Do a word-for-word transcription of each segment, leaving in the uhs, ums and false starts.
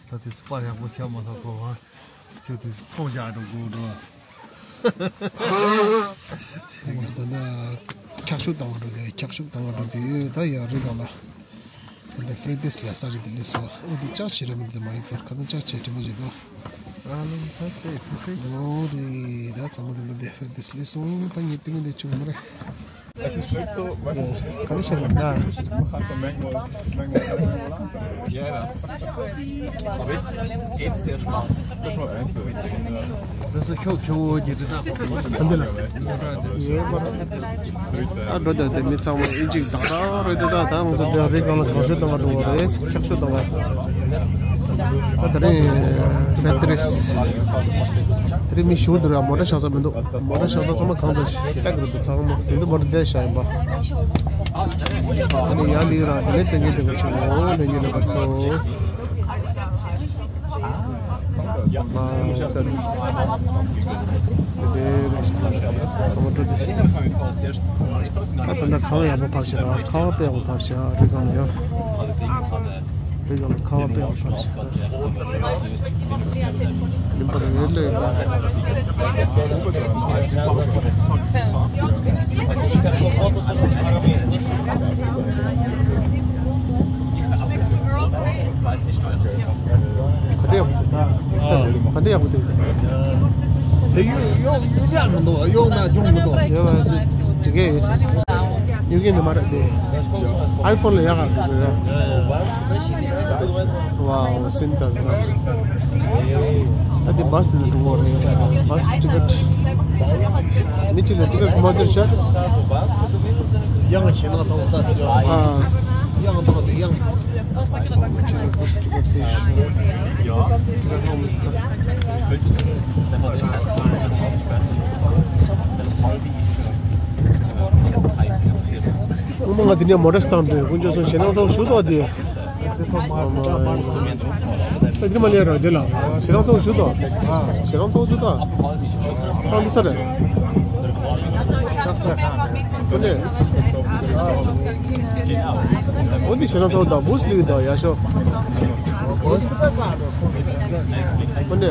ད་དེ་ཚོ་པར་ཡག་པོ་ཁྱབ་མ་ཐག་གོ་བ། ཁྱོད་དེ་ཚོ་ཚོང་རྒྱག་འགྲོ་དགོས་འགྲོ། ད་ལྟ་འཁྱག་ཤུགས་བཏང་བ་འགྲོ་དེ་འཁྱག་ཤུགས་བཏང་བ་འགྲོ་དེ་ད་ཡ་རི་སྒང་ལ། ད་ལྟ་ཧྥེ་རེ་ཏིས་ལ་ས་རི་དེ་སླེབས་སོང་། འོ་དེ་ལྕགས་བྱེ་ར་མི་དེ་མ་ཡིན་པར་ཁ་ཏོན་ལྕགས་བྱེ་ར་མི་བྱེད་དོ། ཨ་ལུ་ད་དེ་ཕུ་ཕུ། འོ་དེ་ད་ཚང་མ་དེ་འདི་ཧྥེ་རེ་ཏིས་སླེབས་སོང་། ད་ངས་དེ་ངས་དེ་བྱུང་མ་རེད། ག་རེ་བཤད་ཟེར་ན། ཨ་འགྲོ་དེར་དེ་མི་ཚང་མ་ཨིན་ཅིག་དག་དག་རེད་དེ། ད་ད་ང་ཚོ་དེ་རི་སྒང་ལ་གང་ཤོད་བཏང་བ་འགྲོ་བ་རེད། འཁྱག་ཤོད་བཏང་བ། ད་དེ་རིང་ཧྥེ་ཏྲིས། དེ་རིང་མི་ཞུ་འདུག་ར། མོ་ཊ་བཞག་ས་མི་འདུག་མོ་ཊ་བཞག་ས་ཚང་མ་གང་ཚ་ཞིག་ལྟ་གི་རེད་འདུག་ཚང་མ་དེ་འདུག་མོ་ཊ་བསྡད་བཞག་ཡིན་པ། ཨ་ནི་ཡར་ལི་ར་དེ་ནས་སྟོན་གྱི་འདུག་ཆུ་མོ་ལས་ཉིན་ལས་པ་ཚོ། མ་ད་དེ་རེད། ཚང་མ་འགྲོ་དེ། ད་ད་ལྟ་གངས་ཡག་པོ་ཕབ་ཤག་ར། ཁ་བ་དཔེ་ཡག་པོ་ཕབ་ཤག་རི་སྒང་ལ་ཡོད། རི་སྒང་ལ་ཁ་བ་དཔེ་ཡག་པོ་ཕབ་ཤག་མིན་པར་རེད་ལེ། ག་འདྲ་ཡག་པོ་འདུག་ག་འདྲ་ཡག་པོ་འདུག་དེ་གཡུག་གཡུག་གཡུག་ཡག་མི་འདུག་གཡུག་ན་གྱོང་མི་འདུག་ཡོད་པ་འགྲིག་གི་ཡོད་ཟེར། གཡུག་གི་འདུག་མ་རེད་དེ། ཨའི་ཕོན་ལ་ཡག་ག་འདུག་ཟེར། ཝའོ་སིན་ད་འདུག་ད་དེ་བཱས་དེ་ལ་འགྲོ་གི་རེད། བཱས་ཊི་ཀེ་ཊི། མི་གཅིག་ལ་ཊི་ཀེ་ཊི་མ་སྟེར་ཤག་ཡང་ཞེད་སྣང་ཚ་བོ་ལྟ་དེ། ཨ། ཡང་འདུག་དེ་ཡང་། ཨོ་མ། ང་དེ་ནས་མོ་ཊ་བཏང་འདུག་དཀོན་མཆོག་གསུམ། ཞེད་སྣང་ཚ་བོ་ཞུ་དོ་དེ། དེ་ཐོག་མ་སུ་ཅག་མ་སུ། ཨ་འདི་མ་ལས་རང་རྗེས་ལ་ཞེད་སྣང་ཚ་བོ་ཞུ་དོ། ཞེད་སྣང་ཚ་བོ་ཞུ་དོ། ཨ་འདི་ས་རེད། དེ་ནས། འོ་འདི་ཞེད་སྣང་ཚ་བོ་དང་བུ་སི་ལི་དང་ཡ་ཤོ། འོ་ནས།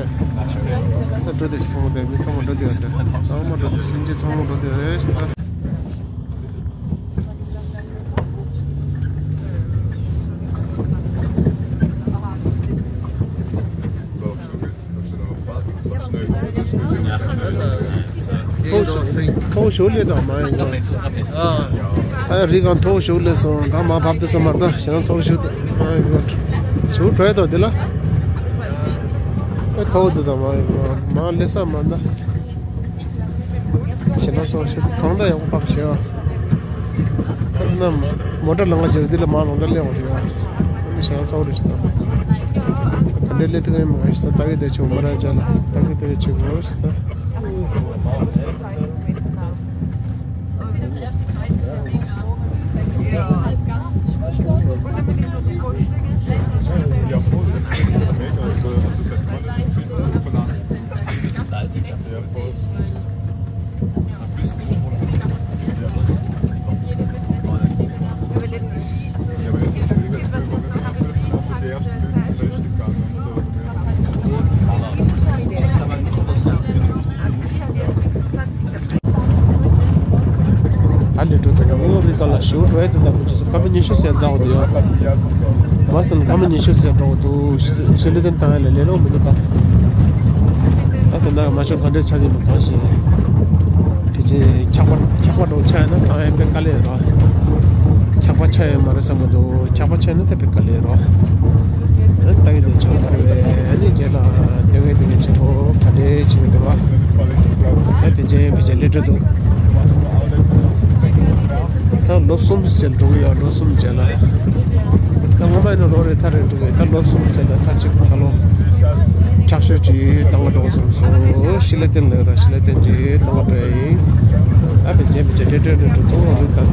ད་འགྲོ་དེ་ཚང་མ་དེ་མི་ཚང་མ་འགྲོ་དེ་ཡོད་དེ། ཚང་མ་འགྲོ་དེ་ཤིན་ཅི་ཚང་མ་འགྲོ་དེ་རེད། ཐོག་ཞུགས་ལེ་དང་མ་ཡིན་ན། ཨ་རི་སྒང་ཐོག་ཞུགས་ལེ་སོང་། ད་མ་བབ་དུ་སོང་མ་རེད། ད་ཞེད་སྣང་ཚ་བོ་ཞུ་དང་མ་ཡིན་ན། ཞུ་བྲོས་དང་དེ་ལ། ཨེ་ཐོག་དེ་དང་མ་ཡིན་ན་མ་ལེ་ས་མ་ན། ཞེད་སྣང་ཚ་བོ་ཞུ་གང་འདྲ་ཡག་པོ་བབ་ཤེས་ཨ། ཁ་སང་མོ་ཊ་ལང་ག་འཇར་དེ་ལ་མ་ལོང་ད་ལེ་བ་རེད་ཨ། ཞེད་སྣང་ཚ་བོ་རེད་ཞེ་ད། ག་འདྲ་ལེ་ཐུག་ཡིན་མ་ག་ཞེ་ད། ལྟ་གི་བསྡད་ཆོག་མ་ར་ཅ་ལ། ལྟ་གི་བསྡད་ཆོག་མ་ར་ཞེ་ད། ད་ལས་འགྲོ་དང་ངོ་རི་ཀ་ལ་ཞུ་འགྲོ་ཡ་དེ་དང་། ཁོ་ཚོ་སྐར་མ་ཉི་ཤུ་ཟེར་འཛེགས་འདུག་ཡ། མ་སན་སྐར་མ་ཉི་ཤུ་ཟེར་འགྲོ་འདུག་ཤི་ལི་ཏན་བཏང་ཡ་ལ་ལས་སླ་པོ་མི་འདུག་ད། ད་དེ་འདྲ་མ་ཤོར་ག་འདྲས་ཆགས་ཀྱི་འདུག་གང་ཞིག་དེ་རྗེས་འཁྱག་པ་འཁྱག་པ་འདྲ་པོ་ཆགས་ཡ་ན་བཏང་ཡ་དཔེ་དཀའ་ལས་རེད། འཁྱག་པ་ཆགས་ཡོད་མ་རེད་བསམ་གྱི་འདུག་འཁྱག་པ་ཆགས་ན་དེ་དཔེ་དཀའ་ལས་རེད། ཨ་ནི་ལྟ་གི་བསྡད་ཆོག་མ་རེད་པས། ཨ་ནི་རྗེས་ལ་སྡོད་མཁན་དེ་ནས་བྱེད་དགོས། ག་འདྲས་བྱེད་ཀྱི་འདུག་བ། ཨ་ཕལ་ཆེར་ཕལ་ཆེར་ལས་འགྲོ་འདུག་ད་ལོ་གསུམ་ཟེར་འགྲོ་གི་ཡོད། ལོ་གསུམ་རྗེས་ལ། ད་སྔོན་མ་ཡིན་ན་ལོ་རེ་ཚར་རེ་འགྲོ་གི། ད་ལོ་གསུམ་ཟེར་ན་ཚར་གཅིག་ད་ལོ་འཁྱག་ཤོད་ཅིག་བཏང་ག་འགྲོ་བསམ་སོང་། ཤི་ལ་ཏན་ལ་ར་ཤི་ལ་ཏན་གྱི་བཏང་ག་འགྲོ་ཡིན། ཨ་ཕལ་ཆེར་ཕལ་ཆེར་ལས་འགྲོ་ལས་འགྲོ་ཐུག་འགྲོ་ད། དེ་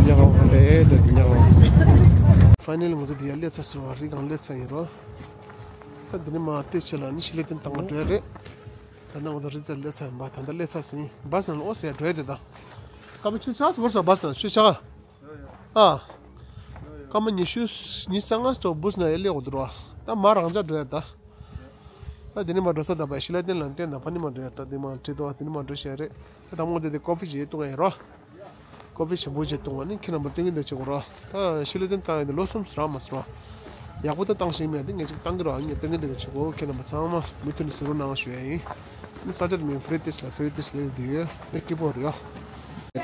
ཉག་རོ་ཧ་ལས་ད་དེ་ཉག་རོ། ཕའི་ནལ་ང་ཚོ་དེ་ཡར་སླེབས་ཚར་ཟེར་བ། རི་སྒང་སླེབས་ཚར་ཡིན་རོ། ད་འདི་ནས་མར་ཏོག་ཙམ་ལ་ནི་ཤི་ལ་ཏན་བཏང་ག་འགྲོ་ཡ་རེད། ད་ནང་ང་ཚོ་རི་རྩེར་སླེབས་ཚར་ཡིན་པ། ད་ལྟ་སླེབས་ཚར་ཟིན། བཱས་ནང་ལ་ཨོ་ཟེར་ཡ་འགྲོ་ཡ་དེ་ད། སྐར་མ་ཆུ་ཚགས་སུ་བོར་སོང་། བཱས་ནང་ཆུ་ཚགས། ཨ། སྐར་མ་ཉི་ཤུ་ཉི་ཤུ་རྩ་ལྔ་ཙམ་བུས་ན་ཡར་སླེབས་འོང་འདུག་རོ། ད་མར་རང་འཇགས་འགྲོ་ཡ་རེད་ད། ད་དེ་ནས་མར་འགྲོ་ས་ད་པ་ཤི་ལ་ཏན་ལ་ཏན་ད་ཕ་ནི་མར་འགྲོ་ཡ་རེད་ད། དེ་མར་ཁྲིད་དོ། དེ་ནས་མར་འགྲོ་ཤེས་རེད། ད་དང་པོ་དེ་དེ་ཀོ་ཕི་ཅིག་བཏུང་ཡ་རོ། ཀོ་ཕི་ཞིམ་པོ་ཅིག་བཏུང་བ་ནི་ཁྱེད་རྣམ་པ་སྟོན་གྱི་འདུག་བྱེད་དགོས་རོ། ད་ཤི་ལ་ཏན་བཏང་ཡ་དེ་ལོ་གསུམ་རག་མ་སོང་རོ། ཡག་པོ་ད་བཏང་ཤེས་མེད་དེ་ངས་ཅིག་བཏང་གི་རོ། ངས་སྟོན་གྱི་འདུག་བྱེད་དགོས། ཁྱེད་རྣམ་པ་ཚང་མ་མུ་མཐུད་ནས་གཟིགས་རོགས་གནང་ཞུ་ཡ་ཡིན། ནི་ས་ཆ་དེ་མིང་ཧྥི་རི་ཏིས་ལ། ཧྥི་རི་ཏིས་ལ་ཡོད་དུས་ཡོད་ནི་སྐྱིད་པོ་རེད་ཡ།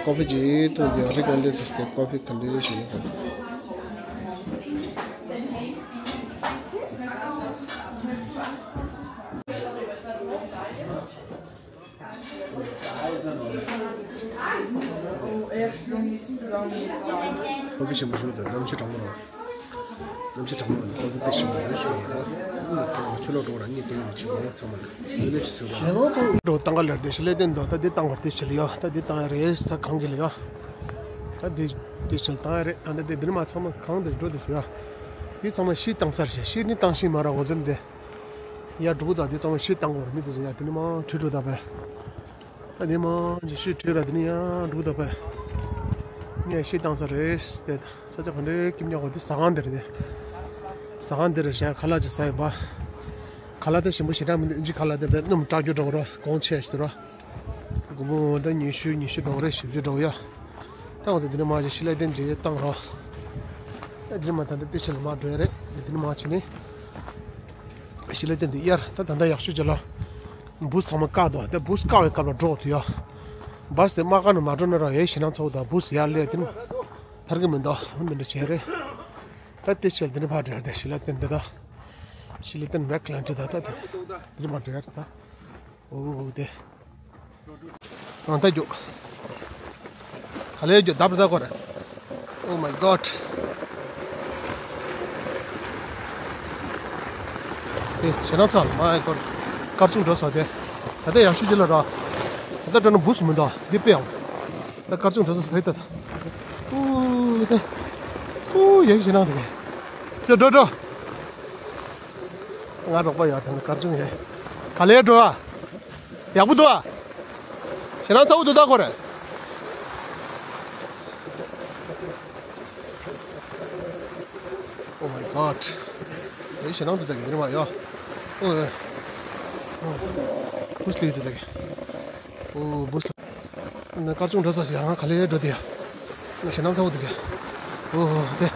ཀོ་ཕི་ཅིག་བཏུང་དེ་རིག་ཨོན་ལེ་སི་སྟེ་ཀོ་ཕི་ག་འདྲ་ཞིག་ཡོད། ཀོ་ཕི་ཞིམ་པོ་ཞིག་འདུག་གནམ་གཤིས་གྲང་མོ་རེད། གནམ་གཤིས་གྲང་མོ་ནི་ཀོ་ཕི་དཔེ་ཞིམ་པོ་རེད་ཞུ་ཡིན་པ། ཆུ་ལོག་འགྲོ་ར་གཉིད་དེ་ཡོད་ཆུ་ལོག་ཚང་མ་ལ་ལོས་ལོས་ཆུ་སུ་ར། འགྲོ་བཏང་ག་ལེར་དེ་ཤི་ལ་ཏན་འདུག་ད་འདི་བཏང་བར་དེ་ཆེ་ལ་ཡོད། ད་འདི་བཏང་ཡ་རེད། ད་གང་གི་ལ་ཡོད། ད་འདི་འདི་ཆེ་ལ་བཏང་ཡ་རེད། ད་འདི་འདི་འདི་ནི་མ་ཚང་མ་གང་དེ་འགྲོ་དེ་ཞུ་ཡ། འདི་ཚང་མ་ཤི་བཏང་ས་རེད། ཤི་ནི་བཏང་ཤི་མ་ར་འོ་ཟེར་འདི། ཡར་འགྲོ་གི་འདུག་འདི་ཚང་མ་ཤི་བཏང་དགོས་རེད། མི་འདི་ཚོ་ཡ་དེ་ནི་མ་ཁྲི་ཁྲི་འགྲོ་ད་པས། ད་དེ་མ་ཇི་ཤི་ཁྲི་ར་དེ་ནི་ཡར་འགྲོ་གི་འདུག་པས། ངས་ཤི་བཏང་ས་རེད་དེ། ས་ཆ་ག་འདྲའི་སྐྱིད་ཉག་གོ་དེ་ཟ་ཁང་འདི་རེད་དེ། ཟ་ཁང་འདི་རེད་བྱས་ཁ་ལག་ཅིག་ཟ་ཡིན་པ། ཁ་ལག་དེ་ཞིམ་པོ་ཞེ་དྲག་མི་འདུག་ཨིན་ཇི་ཁ་ལག་དེ་བས་སྣུམ་དྲག་རྒྱུ་འགྲོ་གི་རོ། གོང་ཆེ་ཞིག་རོ། སྒོར་མོ་ད་ཉི་ཤུ་ཉི་ཤུ་འགྲོ་གི་རེད། བཞི་བཅུ་འགྲོ་གི་ཡ། ད་ང་ཚོ་འདི་ནས་མ་ཇི་ཤི་ལ་ཏན་ཇི་བཏང་རོ། ད་འདི་ནས་མ་ད་ལྟ་ཏི་ཆེ་ལ་མ་འགྲོ་ཡ་རེད། འདི་ནས་མ་ཕྱིན་ནས། ཤི་ལ་ཏན་འདི་ཡར་ད་ད་ལྟ་ཡག་ཤོས་ཅིག་ལ། བུས་ཚང་མ་བཀག་འདུག་ད་བུས་བཀག་པའི་སྐབས་ལ་འགྲོ་དུ་ཡ། བ་སི་དེ་དམག་སྒར་ནས་མ་འགྲོ་ན་ར་ཡའི་ཞེད་སྣང་ཚ་བོ་དང་བུས་ཡར་སླེབས་དེ་ནི། ཕར་གི་མི་འདུག་འདི་འདྲ་བྱས་རེད། ད་ཏི་ཆེ་ལ་འདི་ནས་ཕར་འགྲོ་ཡ་རེད། ཤི་ལ་ཏན་འདི་ད། ཤི་ལ་ཏན་བེག་ལ་འདི་ད་ད་དེ། འདི་ནས་མ་འགྲོ་ཡ་རེད་ད། ཨོ་དེ། ཨང་ད་རྒྱུག་ག་ལེར་རྒྱུག་བརྡབ་རེ་ད་ཁོ་རེ། Oh my god. ཨེ་ཞེད་སྣང་ཚ་ལ་མ་ཨེ་ཁོ་རེ། སྐར་ཆུང་འགྲོ་ས་དེ། ད་ལྟ་ཡག་ཤོས་ཅིག་ལ་ར། ད་ལྟ་འགྲོ་ན་བུས་མི་འདུག་འདི་དཔེ་ཡང་། ད་སྐར་ཆུང་འགྲོ་ས་ཕེ་ད་ད། ཨུ་ད། ཨུ་ཡ་ཞེད་སྣང་དེ། ཤོ་འགྲོ་འགྲོ། ང་རོགས་པ་ཡོད་དང་སྐར་ཆུང་ཡོད། ག་ལེར་འགྲོ་ཨ། ཡག་པོ་འདུག་ཨ། ཞེད་སྣང་ཚ་བོ་འདུག་ད་ཁོ་རེ། Oh my god. ཨེ་ཞེད་སྣང་འདུག་ད་གི་འདིར་མ་ཡོད། ཨོ་ཨེ། ཨོ། བུས་ལི་འདུག་ད་གི། ཨོ་བུས་ལི། ན་སྐར་ཆུང་འགྲོ་ས་ཞིག་ཡང་ག་ལེར་འགྲོ་དེ་ཡ། ང་ཞེད་སྣང་ཚ་བོ་འདུག་གི། ཨོ་དེ།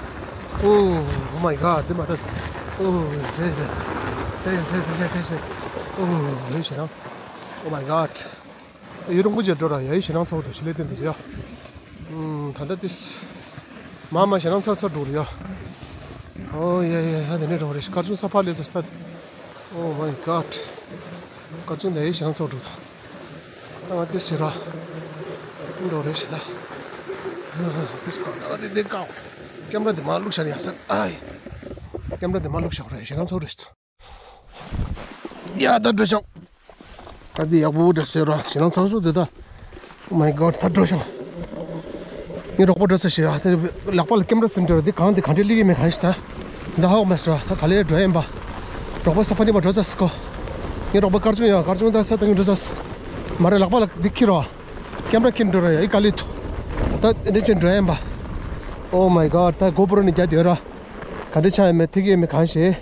ཨོ། Oh my god. དེ་མ་ད། ཨོ་རེད་རེད། རེད་རེད་རེད་རེད་རེད། ཨོ་ཡ་ཞེད་སྣང་། Oh my god. ཡུན་རིང་པོ་ཅིག་འགྲོ་ར་ཡ་ཡི་ཞེད་སྣང་ཚ་བོ་འདུག་ཤི་ལ་ཏན་འདུག་ཡ། ཨུམ་ད་ལྟ་ཏིས། མ་མ་ཞེད་སྣང་ཚ་ཚ་འགྲོ་ར་ཡ། ཨོ་ཡ་ཡ་ཡ་དེ་ནས་འགྲོ་རེད། སྐར་ཆུང་ས་ཕར་སླེབས་ཚར་ད། Oh my god. སྐར་ཆུང་ད་ཡ་ཡི་ཞེད་སྣང་ཚ་བོ་འགྲོ་ད། ང་ཏིས་ཆེ་ར། འགྲོ་རེ་ཞིག་ད། ཏིས་ཀ་ད་དེ་དེ་ཀ། ཀེམ་ར་དེ་མ་བླུགས་ཤར་ཡ་སར་ཨའི། ཀེམ་ར་དེ་མ་བླུགས་ཤར་རེ་ཞེད་སྣང་ཚ་བོ་རེད། ཡ་ད་འགྲོ་ཤོག་ད་དེ་ཡག་པོ་འགྲོ་ཟེར་ར་ཞེད་སྣང་ཚ་བོ་དེ་ད། Oh my god. ད་འགྲོ་ཤོག་ངའི་རོགས་པ་འགྲོ་ཚར་ཞེས་ཡ་དེ་ལག་པ་ལ་ཀེམ་ར་སིན་ཏེ་ར་དེ་གང་དེ་ག་འདྲས་སླེབས་ཀྱི་མེད་གང་ཞིག་ད། ད་ཧོག་མ་སོ་ད་ག་ལེར་འགྲོ་ཡིན་པ། རོགས་པ་ས་ཕ་ནི་པ་འགྲོ་ཚར་སི་ཀོ། ངའི་རོགས་པ་སྐར་ཆུང་ཡ་སྐར་ཆུང་ད་ས་ད་ངས་འགྲོ་ཚར་སི། མ་རེད་ལག་པ་ལ་འདི་ཁྱེར་རོ། ཀེམ་ར་ཁྱེར་འགྲོ་ར་ཡ་ཨི་ཀ་ལི་ཐུ། ད་འདི་ཅན་འགྲོ་ཡིན་པ། Oh my god. ད་གོ་པོ་རོ་ནི་རྒྱ་དེ་ར། ག་འདྲས་ཆགས་ཡོད་མེད་ཐིག་ཡོད་མེད་གང་ཤེས།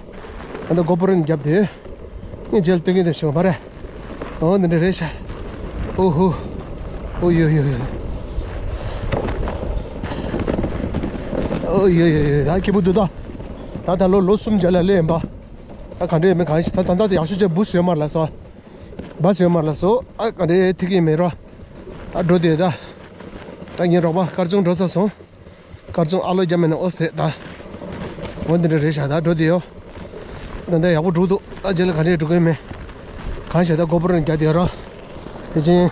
ད་ལྟ་གོ་པོ་རོ་ནི་རྒྱབ་དེ། ངས་རྗེས་ལ་སྟོན་གྱི་འདུག་ཤོག་མ་རེད། ཨོ་འདི་འདྲ་རེད་ཤག་ཨོ་ཧུ། ཨོ་ཡོ་ཡོ་ཡོ། ཨོ་ཡོ་ཡོ་ཡོ་ད་སྐྱིད་པོ་འདུག་ད། ད་ད་ལོ་ལོ་གསུམ་རྗེས་ལ་སླེབས་ཡིན་པ། ད་ག་འདྲས་ཡོད་མེད་གང་ཤེས། ད་ད་ད་ཡག་ཤོས་ཅིག་བུས་ཡོད་མ་རེད་ལ་སོ། བུས་ཡོད་མ་རེད་ལ་སོ། ཨ་ག་འདྲས་ཐིག་ཡོད་མེད་ར། ཨ་འགྲོ་དེ་ད། ད་ངའི་རོགས་པ་སྐར་ཆུང་འགྲོ་ཚར་སོང་། སྐར་ཆུང་ཨ་ལོ་རྒྱ་མེད་ན་ཨོ་ཟེར་ད། འོ་འདི་འདྲ་རེད་ཤག་ད་འགྲོ་དེ་ཡོད། ད་ལྟ་ཡག་པོ་འགྲོ་འདུག་ད་རྗེས་ལ་ག་འདྲས་འགྲོ་གི་མེད། གང་ཤེས་ད་གོ་པོ་རོ་ནི་རྒྱ་དེ་ར། དེ་བཞིན།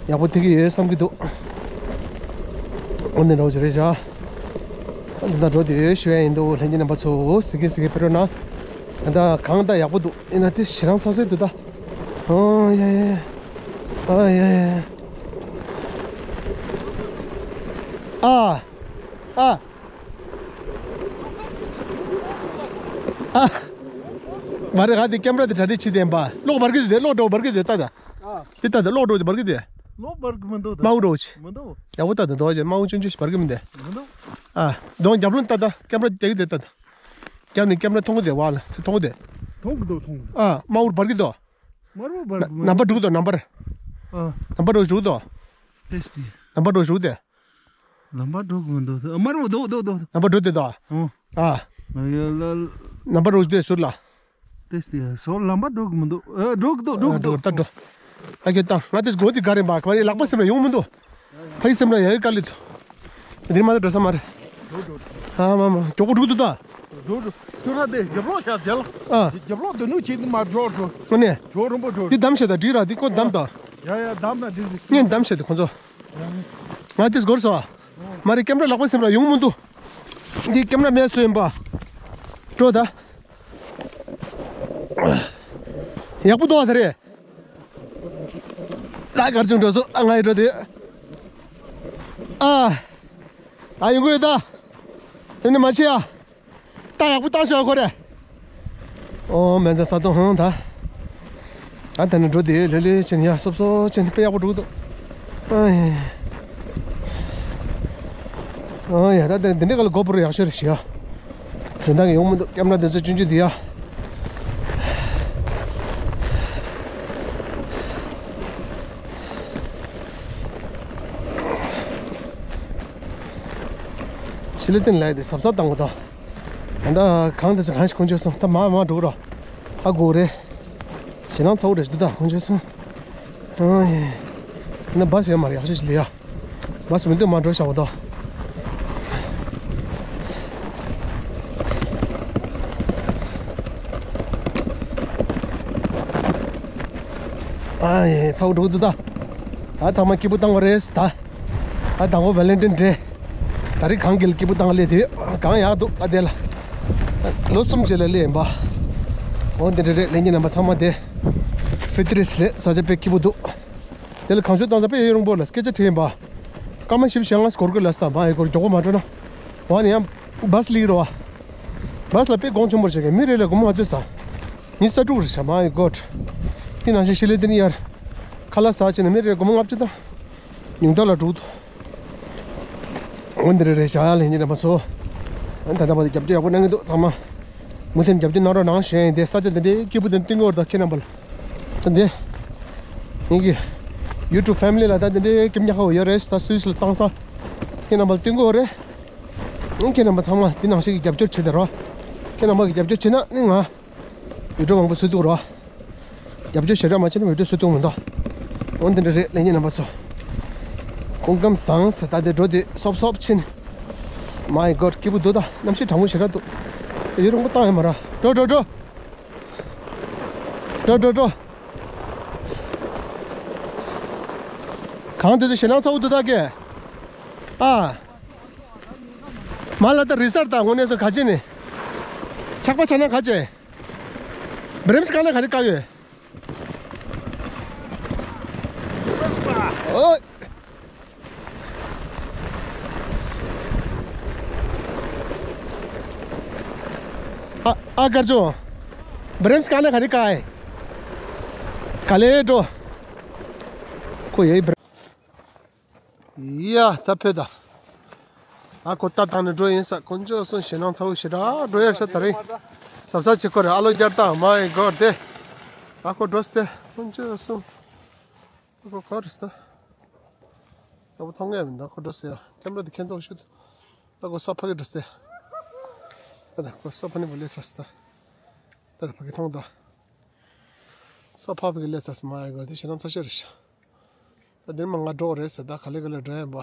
ཡག་པོ་ཐིག་གི་ཡོད་བསམ་གྱི་འདུག་འོ་འདི་འདྲ་བོ་ཞིག་རེད་ཤག་འདི་ད་འགྲོ་དེ་ཡོད་ཞུ་ཡ་ཡིན་འདུག་ལྷན་རྒྱས་རྣམ་པ་ཚོ་གཟིགས་གིན་གཟིགས་གིན་ཕེབས་རོགས་གནང་། ད་གང་ད་ཡག་པོ་འདུག་ཡིན་ན་དེ་ཞེད་སྣང་ཚ་ཚ་འདུག་ད། ཨོ་ཡ་ཡ། ཨ་ཡ་ཡ། ཨ། ཨ། ཨ། མ་རེད་ག་དེ་ཀེམ་ར་དེ་གྲ་སྒྲིག་བྱེད་དེ་ཡིན་པ། གློག་འབར་གི་འདུག་དེ་གློག་འགྲོ་འབར་གི་འདུག་ལྟ་ད། ཨ། དེ་ལྟ་ད་གློག་འགྲོ་འབར་གི་འདུག་ལོ་འབར་གི་མི་འདུག་ད། དམར་པོ་འདྲ་བོ་ཅིག་མི་འདུག་ཡག་པོ་ལྟ་དང་འདུག་ཅེ་དམར་པོ་ཆུང་ཆུང་ཞིག་འབར་གི་མི་འདུག་མི་འདུག་ཨ། གདོང་རྒྱབ་ལོགས་ལྟ་ད་ཀེམ་ར་རྒྱག་གི་དེ་ལྟ་ད། རྒྱབ་ནས་ཀེམ་ར་མཐོང་གི་དེ་བ་ལ་མཐོང་གི་དེ། མཐོང་གི་འདུག་མཐོང་གི་འདུག་ཨ། དམར་པོ་འབར་གི་འདུག་དམར་པོ་འབར་གི་མི་ནམ་པར་འདུག་འགྲོ་གི་འདུག་ནམ་པར། ཨ། ནམ་པར་འགྲོ་གི་འདུག་ཏེ་སྟེ། ནམ་པར་འགྲོ་གི་འདུག་སྟེ། ལམ་པ་འགྲོ་གི་མི་འདུག་དམར་པོ་འདུག་འདུག་འདུག་ལམ་པ་འགྲོ་དེ་འདུག་ཨོ། ཨ། ཡ་ལ། ནམ་པར་འགྲོ་གི་འདུག་ཟུར་ལ། ཏེ་སི་ཏེ་ཟུར་ལམ་པ་འགྲོ་གི་མི་འདུག་ཨ། འགྲོ་གི་འདུག་འགྲོ་གི་འགྲོ་འདུག་ད་འགྲོ། ཨ་ཁྱོད་ད་ང་ཏེ་སྒོ་དེ་ག་རེ་འབའ་ག་རེ་ལག་པ་སེམས་ལ་ཡོང་མི་འདུག་ཕ་ཡི་སེམས་ལ་ཡ་ཡི་དཀའ་ལས་འདུག་འདིར་མ་ད་འགྲོ་ས་མ་རེད། འགྲོ་འགྲོ། ཨ་མ་མ་མགྱོགས་པོ་འགྲོ་གི་འདུག་ད། འགྲོ་འགྲོ། ཁྱོད་ར་དེ་རྒྱབ་ལོགས་ཤ་རྒྱ་ལ། ཨ། རྒྱབ་ལོགས་དེ་ནུ་ཆེ་དེ་མ་འགྲོ་འགྲོ། ཨ་ནས། འགྲོ་རིམ་པ་འགྲོ། འདི་བདམས་ཤ་ད་འདྲི་ར་འདི་ཀོ་བདམས་ད། ཡ་ཡ་བདམས་ན་འདི་འདི། ངས་བདམས་ཤ་དེ་ཁོ་ཚོ། ང་དེ་སྒོར་སོ། མ་རེད་ཀེམ་ར་ལག་པ་སེམས་ལ་ཡོང་མི་འདུག་འདི་ཀེམ་ར་མེད་སུ་ཡིན་པ། འགྲོ་ད། ཡག་པོ་འདུག་ཨ་ད་རེད། ད་གར་ཅུང་འགྲོ་སོ་ཨ་ང་ཡི་འགྲོ་དུས། ཨ། ད་ཡོང་གི་ཡོད་ད། སེམས་ནི་མ་ཆེ་ཡ། ད་ཡག་པོ་བཏང་ཤོག་ཁོ་རེ། ཨོ་མན་ཚ་ས་དོ་ཧང་ད། ཨ་ད་ནི་འགྲོ་དེ་ལེ་ལེ་ཆེན་ཡ་སོབ་སོབ་ཆེན་དཔེ་ཡག་པོ་འགྲོ་གི་འདུག་ཨ་ཡ། ཨ་ཡ་ད་དེ་འདི་འདྲ་ག་ལ་གོ་པུར་ཡག་ཤོས་རེད་ཤི་ཡ། གཞན་དག་གི་ཡོང་མི་འདུག་ཀེམ་ར་དེ་ཚོ་ཆུང་ཆུང་དེ་ཡ། ཤི་ལེ་ཏིན་ལའི་དེ་ཟབ་ཟབ་བཏང་གོ་ད། ད་ལྟ་གང་དེ་ཚོ་གང་ཞིག་ཁོང་ཆོད་སོང་ད་མ་མ་འགྲོ་རོགས། ཧ་གོ་རེད། ཞེད་སྣང་ཚ་བོ་རེད་འདུག་ད་ཁོང་ཆོད་སོང་། ཨ་ཡེ། ད་བ་སི་ཡོད་མ་རེད་ཡག་ཤོས་ཤིག་ལ་ཡ། བ་སི་མི་འདུག་མ་འགྲོ་ཤག་འོ་ད། ཨ་ཡེ་ཚ་བོ་འགྲོ་གི་འདུག་ད། ད་ཚང་མ་སྐྱིད་པོ་བཏང་བ་རེད་ད། ཨ་དང་པོ་ཝེ་ལེན་ཏིན་ཌེ། ད་རེས་གང་གི་སྐྱིད་པོ་བཏང་སླེབས་དུས་གང་ཡག་འདུག་ཨ་དེ་ལ། ལོ་གསུམ་རྗེས་ལ་སླེབས་ཡིན་པ། འོ་འདི་འདྲ་རེད་ལྷན་རྒྱས་རྣམ་པ་ཚང་མ་དེ། ཕི་ཏི་རེས་ལས་ས་ཆ་དཔེ་སྐྱིད་པོ་འདུག་དེ་ལ་གང་ཤོད་བཏང་ས་དཔེ་ཡོད་རུང་པོ་ལ་སྐད་ཆ་དྲིས་ཡིན་པ། སྐར་མ་བཞི་བཅུ་ཞེ་ལྔ་འགོར་གི་ལ་ས་མ་ཡི་སྐོར་མགྱོགས་པོ་མ་འགྲོ་ན། འོ་ནི་ཡང་བ་སི་ལིག་རོ་བ། བ་སི་ལ་དཔེ་གོང་ཆེན་པོར་བྱེད་མཁན་མི་རེ་ལ་སྒོར་མོ་ལྔ་བཅུ་ས། ཉི་ཤུ་རྩ་དྲུག་རེད་ཤག་མ་ཡི་སྐོར། དེ་ནང་བཞིན་ཤི་ལེ་དེ་ནི་ཡར། ཁ་ལག་ཟ་བྱས་ནས་མི་རེ་སྒོར་མོ་ལྔ་བཅུ་དང་། ཉུང་མཐའ་ལ་དྲུག་འདུག་འོ་འདི་རེ་རེ་བཞག་ཡ་ལས་ཉིན་རེ་མ་སོ། ཨ་ད་ལྟ་བར་དུ་རྒྱབ་སྐྱོར་ཡག་པོ་གནང་གི་འདུག་ཚང་མ། མུ་མཐུད་རྒྱབ་སྐྱོར་གནང་རོགས་གནང་ཞུ་ཡ་ཡིན་ཏེ་ས་ཆ་འདི་འདྲའི་སྐྱིད་པོ་དེ་བསྟུན་གི་ཡོད་རེད་ད་ཁྱེད་རྣམ་པ་ལ། ད་འདི། ངེད་ཀྱི། YouTube family ལ་ད་འདི་འདྲའི་སྐྱིད་ཉག་ཁ་བོ་ཡོད་རེད་ད་སུད་སི་ལ་བཏང་ས། ཁྱེད་རྣམ་པ་ལ་བསྟུན་གི་ཡོད་རེད། ཨང་ཁྱེད་རྣམ་པ་ཚང་མ་འདི་ནང་བཞིན་གྱི་རྒྱབ་སྐྱོར་བྱེད་དེ་རོགས། ཁྱེད་རྣམ་པ་གི་རྒྱབ་སྐྱོར་བྱེད་ན་ནི་ང་། བི་ཌིའོ་མང་པོ་བཟོ་ཐུབ་རོགས། རྒྱབ་སྐྱོར་ཞེ་དྲག་མ་བྱས་ན་བི་ཌིའོ་བཟོ་ཐུབ་མི་འདུག་འོ་འདི་འདྲ་རེད་ལྷན་རྒྱས་རྣམ་པ་ཚོ། སྐུ་ཁམས་བཟང་ཟེར་ད་དེ་འགྲོ་དེ་སོབ་སོབ་ཕྱིན། མའི་གོཌ་སྐྱིད་པོ་འདུག་ད་གནམ་གཤིས་གྲང་མོ་ཞེ་དྲག་འདུག་ཡུན་རིང་པོ་བཏང་ཡོད་མ་རེད། འགྲོ་འགྲོ་འགྲོ། འགྲོ་འགྲོ་འགྲོ། གང་དེ་ཚོ་ཞེད་སྣང་ཚ་བོ་འདུག་ད་ཀྱེ། ཨ། མ་ལ་ད་རི་སར་ད་དངོས་གནས་སུ་ག་ཅེ་ནི། འཁྱག་པ་ཆགས་ན་ག་ཅེ། བྲེམས་བཀག་ན་ག་རེ་བཀག་ཡོད། ཨོ། ཨ་ཨ་དཀར་ཆུང་། བྲེམས་བཀག་ན་ག་རེ་བཀག་ཡིན། ག་ལེ་འགྲོ། ཁོ་ཡའི་བྲེམས། ཡ་ད་ཕེ་ད། ཨ་ཁོ་ལྟ་བཏང་ནས་འགྲོ་ཡིན་ས་དཀོན་མཆོག་གསུམ་ཞེད་སྣང་ཚ་བོ་ཞེ་དྲག་འགྲོ་ཡར་ས་ད་རེད། ཟབ་ས་ཆེ་ཁོ་རེ་ཨ་ལོ་རྒྱར་བཏང་མ་ཡི་གོ་དེ། ཨ་ཁོ་འགྲོ་སྟེ་དཀོན་མཆོག་གསུམ། ཨ་ཁོ་ག་རེ་ས། ཨ་ཁོ་མཐོང་ངེས་མིན་ད་ཁོ་འགྲོ་སྟེ་ཡ་ཀེམ་ར་དེ་ཁྱེད་ཚོ་ཤུ། ཨ་ཁོ་ས་ཕ་གི་འགྲོ་སྟེ། ད་ད་ཁོ་ས་ཕ་ནི་བུ་ལེ་ཚ་སྟེ། ད་ད་ཕ་གི་མཐོང་ད། ས་ཕ་ཕ་གི་ལེ་ཚ་སྟེ་མ་ཡི་གོ་དེ་ཞེད་སྣང་ཚ་ཤོས་རེད་ཤག་ད་འདིར་མ་ང་འགྲོ་རེད་ཟེར་ད་ག་ལེ་ག་ལེ་འགྲོ་ཡིན་པ།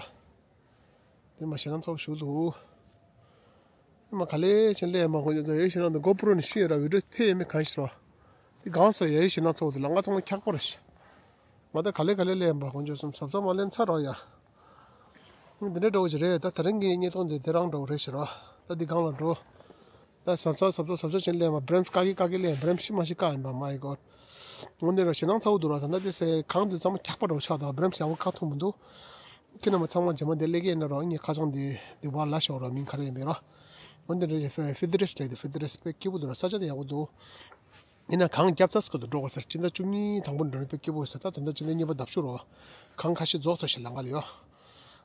འདིར་མ་ཞེད་སྣང་ཚ་བོ་ཞུ་འདུག་འདིར་མ་ག་ལེ་ཕྱིན་སླེབས་ཡིན་པ་ཁོང་ཚོ་ཡ་ཡི་ཞེད་སྣང་དུ་གོ་པུ་རོ་ནས་ཤི་ཡོད་ར་བི་ཌིའོ་ཐེ་ཡས་མེད་གང་ཞིག་ར། འདི་གང་སོ་ཡ་ཡི་ཞེད་སྣང་ཚ་བོ་འདུག་ལ་ང་ཚང་མ་འཁྱག་པོ་རེད་ཤག་མ་ད་ག་ལེ་ག་ལེ་སླེབས་ཡིན་པ་ཁོང་ཚོ་གསུམ་ཟབ་ཟབ་མ་ལེན་ཚར་ར་ཡ། འདི་འདྲ་འདྲ་བོ་ཞིག་རེད་ད་ད་རིང་གི་བརྙན་ཐུང་འདི་དེ་རང་འདྲ་བོ་རེད་ཤག་ར། ད་འདི་གང་ལ་འགྲོ། ད་ཟབ་ཚ་ཟབ་ཚ་ཟབ་ཚ་ཅན་ལས་མ་བྲེམས་བཀག་གི་བཀག་གི་ལས་བྲེམས་ཤི་མ་ཤི་བཀག་ཡིན་པ་མ་ཡི་གོ། དངོས་གནས་ར་ཞེད་སྣང་ཚ་བོ་འདུག་ར། ད་ལྟ་དེ་སའི་གངས་འདི་ཚང་མ་འཁྱག་པ་འདྲ་བོ་ཆགས་འདུག་བྲེམས་ཡག་པོ་བཀག་ཐུབ་མི་འདུག་ཁྱེད་རྣམ་པ་ཚང་མ་རྗེས་མ་འདི་སླེབས་ཀྱི་ཡིན་ན་རོགས་ངའི་ཁ་བྱང་འདི་འདི་བར་ལ་ཤོག་རོགས་མིང་ག་རེ་ཡིན་པའི་རོགས། འོན་ཏེ་རེད་ཧྥི་ཏི་རེས་རེད་དེ་ཧྥི་ཏི་རེས་དཔེ་སྐྱིད་པོ་འདུག་ར་ས་ཆ་དེ་ཡག་པོ་འདུག་ཡིན་ན་གངས་རྒྱབ་ཚར་སྐབས་སུ་འགྲོ་དགོས་ཟེར། སྤྱི་ཟླ་བཅུ་གཉིས་དང་པོ་འགྲོ་ནས་དཔེ་སྐྱིད་པོ་ཡོད་ས། ད་ད་ལྟ་སྤྱི་ཟླ་གཉིས་པ་ལྡབ་ཤོར་བ། གངས་ཁ་ཤས་རྫོགས་ཚར་ཞིག་ལམ་ཁ་ལ་ཡོད།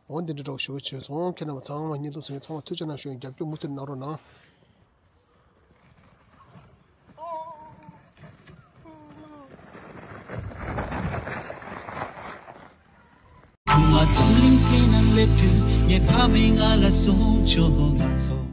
འོ་འདི་འདྲ་འདྲ་བོ་ཞུ་བ་བྱས་སོང་། ཁྱེད་རྣམ་པ་ཚང་མ་བརྙན་ཐུང་གཟིགས་མཁན་ཚང་མ་ཐུགས་རྗེ་གནང་ཞུ་ཡིན། རྒྱབ་སྐྱོར་མུ་མཐུད་གནང་རོགས་གནང་། ཁུ་མ་རྫོང་གླིང་དེ་ན་སླེབས་དུས་ངའི་ཕ་མས་ང་ལ་གསུངས་བྱུང་། ང་ཚོ་